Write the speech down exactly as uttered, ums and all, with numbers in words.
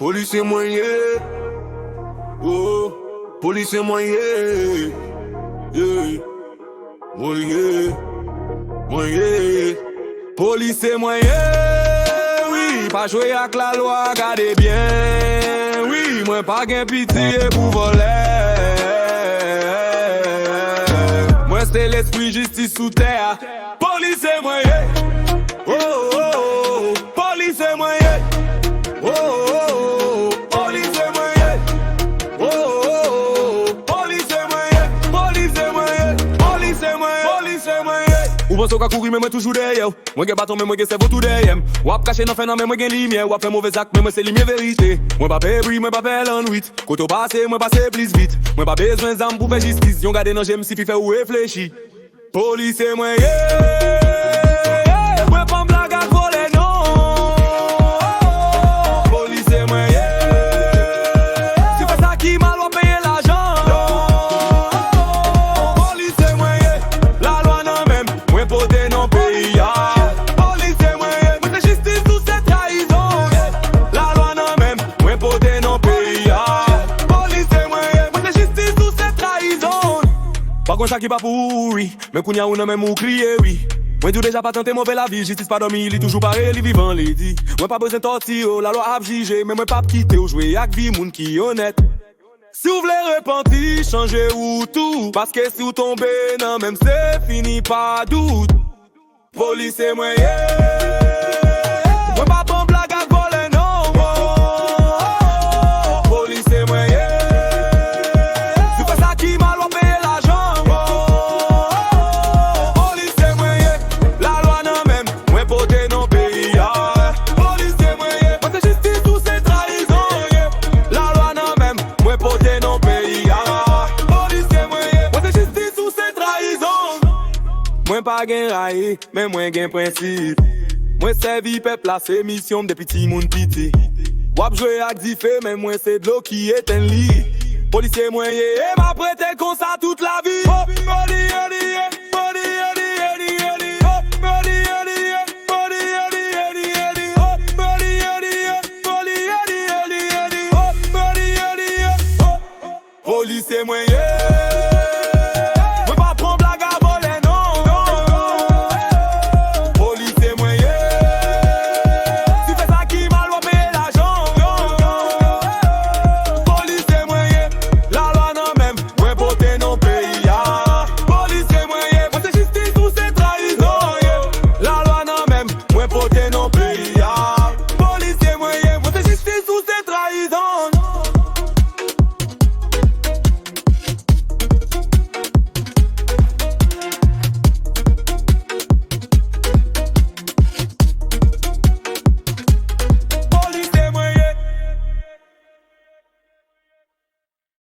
Polisye mwen ye. Oh, polisye mwen ye. Yeah. Mwen ye. Mwen ye. Polisye mwen ye. Wi, pa jwe ak lalwa, gade byen. Wi, mwen pa gen pitye pou vòlè. Mwen se lespri jistis sou tè a. Polisye mwen ye. Oh, oh, oh, oh. Polisye mwen ye. Oh, oh, oh, oh. Polisye mwen ye. Oh, oh, oh, oh. Polisye mwen ye. Polisye mwen ye. Polisye mwen ye. Polisye mwen ye. Ou panse w ka kouri, men mwen toujou dèyè w. Mwen gen baton, men mwen gen sèvo tou dèyè m. W ap kache nan fènwa, men mwen gen limyè. W ap fè move zak, men mwen se limyè verite. Mwen pa pè bri, mwen pa pè lannwit. Kote w pase, mwen pase plis vit. Mwen pa bezwen zam pou fè jistis. Yon gade nan je m sifi fè ou reflechi. Polisye mwen ye. Mwen pa blag ak vòlè non. Polisye mwen ye. Si w fè sa ki mal, w ap peye lajan. Polisye mwen ye. Lalwa nan men m. Mwen pote non peyi a. Polisye mwen ye. Mwen se jistis ou se trayizon. Lalwa nan men m. Mwen pote non peyi a. Polisye mwen ye. Mwen se jistis ou se trayizon. Pa konn sa ki pa pou ou wi. Men kounye a ou nan men m ou kriye wi. Mwen di w deja pa tante move lavi, jistis pa dòmi, li toujou pare, li vivan, li di. Mwen pa bezwen tòtire w, lalwa ap jije, men mwen p ap kite w jwe ak vi moun ki onèt. Si w vle repanti, chanje wout ou, paske si w tonbe nan men m se fini pa dout. Polisye mwen ye. Mwen pa pran blag ak vòlè non. Polisye mwen ye. Si w fè sa ki mal, w ap peye lajan. Polisye mwen ye. Lalwa nan men m. Mwen pote non peyi a. Polisye mwen ye. Mwen se jistis ou se trayizon. Lalwa nan men m. Mwen pote non peyi a. Polisye mwen ye. Mwen se jistis ou se trayizon. Mwen pa gen rayi. Men mwen gen prensip. Mwen sèvi pèp la, se misyon m depi timoun piti. W ap jwe ak dife, men mwen se dlo ki etenn li. Polisye mwen ye, e m ap rete konsa tout lavi. Polisye mwen ye.